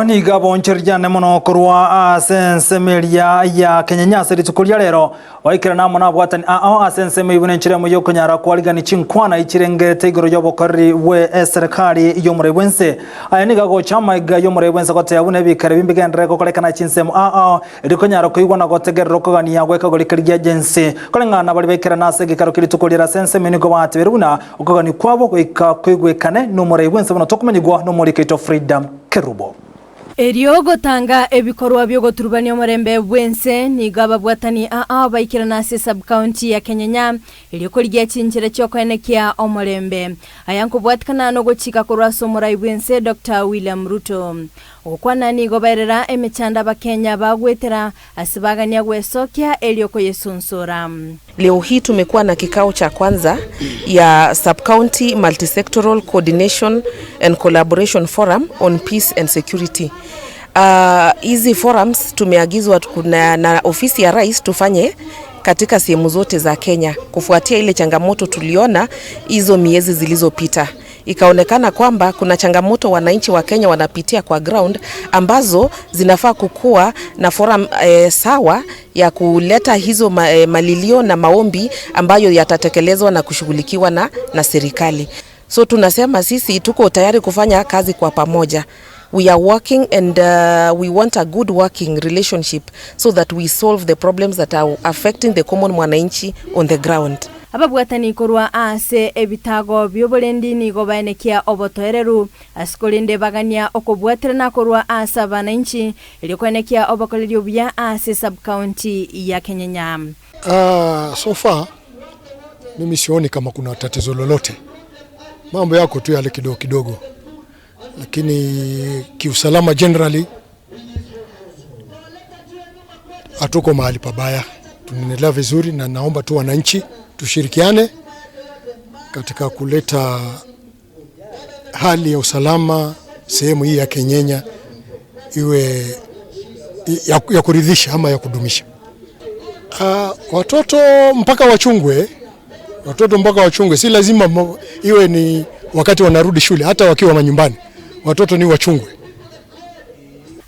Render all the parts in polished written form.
Nigo abonchereriane mono korwa ase ensemo eria ya Kenyenya ase rituko ria rero, baikerana amo nabwatani ao ase ensemo eyio buna enchera emo y'okonyara kwarigania chinkwana chirengerete igoro y'obokoreri bwe eserekari y'omorai bw'ense. Aya nigo agocha amaiga y'omorai bw'ense goteba buna ebikare ebi mbigenderere gokorekana chinsemo ao erio konyara koigwa na gotegerera okogania gw'ekegori keria gia ense. Koreng'ana baria baikerana ase egekaro kia rituko riria ase ensemo eyio nigo batebirie buna okogania kwabo goika koigwekane nomorai bw'ense buna tokomanyigwa nomoriki oito Frida Kerubo. Erio gotanga ebikorwa bi'ogoturubania omorembe bw'ense, nigo ababwatani aa baikerana ase sub-county ya Kenyenya erio korigia chinchera chi'okoenekia omorembe. Aya nkobwatikana nogochika korwa ase omorai bw'ense Doctor William Ruto. Gokwana nigo baerera emechando abakenya bagwetera ase bagania gwesokia erio koyesunsura. Leo hii tumekuwa na kikao cha kwanza ya Sub-County Multisectoral Coordination and Collaboration Forum on Peace and Security. Hizi uh, forums tumeagizwa kuna, na ofisi ya rais tufanye katika sehemu zote za Kenya kufuatia ile changamoto tuliona hizo miezi zilizopita. Ikaonekana kwamba kuna changamoto wananchi wa Kenya wanapitia kwa ground ambazo zinafaa kukua na forum eh, sawa ya kuleta hizo ma, eh, malilio na maombi ambayo yatatekelezwa na kushughulikiwa na, na serikali. So tunasema sisi tuko tayari kufanya kazi kwa pamoja. We are working and uh, we want a good working relationship so that we solve the problems that are affecting the common mwananchi on the ground. Ababwatani korwa ase ebitago bi'oborendi nigo baenekia obotoereru, ase korende bagania okobwaterana korwa ase abanainchi, erio koenekia obokoreri obuya ase sub-county ya Kenyenya. So far mimi sioni kama kuna tatizo lolote, mambo yako tu yale kidogo kidogo, lakini kiusalama generally hatuko mahali pabaya, tunaendelea vizuri, na naomba tu wananchi tushirikiane katika kuleta hali ya usalama sehemu hii ya Kenyenya iwe ya, ya kuridhisha ama ya kudumisha. Watoto mpaka wachungwe, watoto mpaka wachungwe, si lazima iwe ni wakati wanarudi shule, hata wakiwa manyumbani watoto ni wachungwe.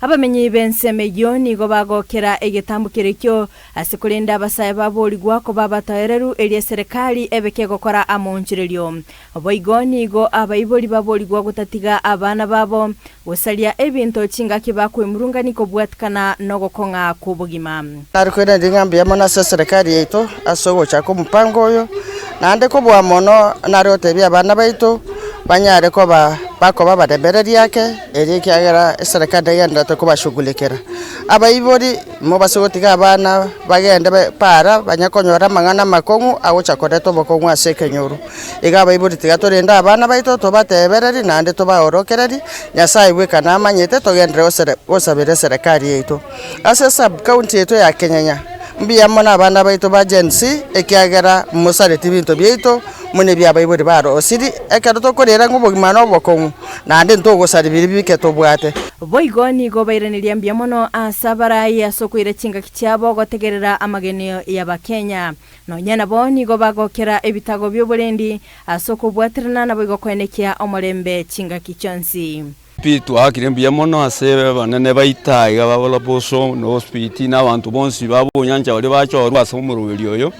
Abamenyi b'ensemo eyio nigo bagokera egetambo kerekio ase korende abasae baborigwa koba abatoereru erio eserekari ebe kegokora amoonchorerio. Boigo nigo abaibori baborigwa gotatiga abana babo gosaria ebinto chingaki bakwemurungania kobwatikana nogokong'a kw'obogima. Nare koiraneria ng'a mbuya mono ase eserekari yaito ase ogochaka omopango oyo, naende kobua mono nare gotebia abana baito banyare koba bakoba abaremereria ake, erio ekiagera eserekari negendererete kobashughulikera. Abaibori mobase gotiga abana bagende para banye konyora amang'ana amakong'u agocha koreta obokong'u ase ekenyoro. Iga abaibori tiga torende abana baito tobatebererie naende tobaorokererie, Nyasae bweka namanyete togenderere gosere gosabera eserekari yaito. Ase esub county yaito ya Kenyenya, mbuya mono abana baito ba Gen Z ekiagera mosareti ebinto biaito buna ebi abaibori barosirie, ekero tokorera ng'a obogima nobokong'u, naende ntogosaria biria bike tobwate. Boigo nigo bairaneria mbuya mono ase abarai ase okoira chingaki chiabo gotegerera amagenio y'Abakenya. Nonya nabo nigo bagokera ebitago bi'oborendi ase okobwaterana naboigo koenekia omorembe chingaki chionsi. Pi twaakire mbuya mono ase abanene baito aiga ba Bolaboso na Ospiti na abanto bonsi ba Bonyancha baria bachorwa ase omoroberi oyo.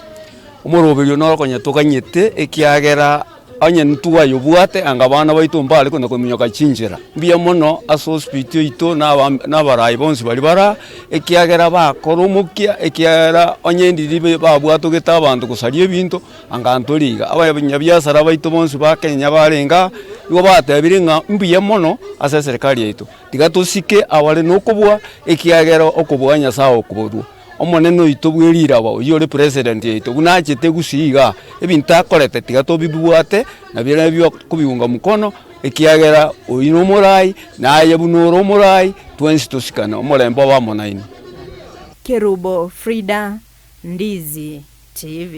Omoroberi oyo noro konya toganyete ekiagera onye ntwayobwate anga abana baito mbare konya kominyoka chinchera. Mbuya mono ase Ospiti oito na aba na abarai bonsi baria bare aa, ekiagera bakora omokia ekiagera onye ndiri babwatogete abanto gosaria ebinto. Anga ntore iga, abanyabiasara baito bonsi ba Kenya barenge aa, nigo batebire ng'a mbuya mono ase eserekari yaito, tiga tosike abare nokobua, ekiagera okobua Nyasaye okoborua. Omonene oito bwe riraba oyio ore president yaito buna achete gusii igaa, ebinto akorete tiga tobibwate na biria kobiunga mkono, ekiagera oyio na omorai, naye buna ore omorai, twensi tosikane, omorembe obe amo nainwe. Kerubo Frida, Ndizi TV.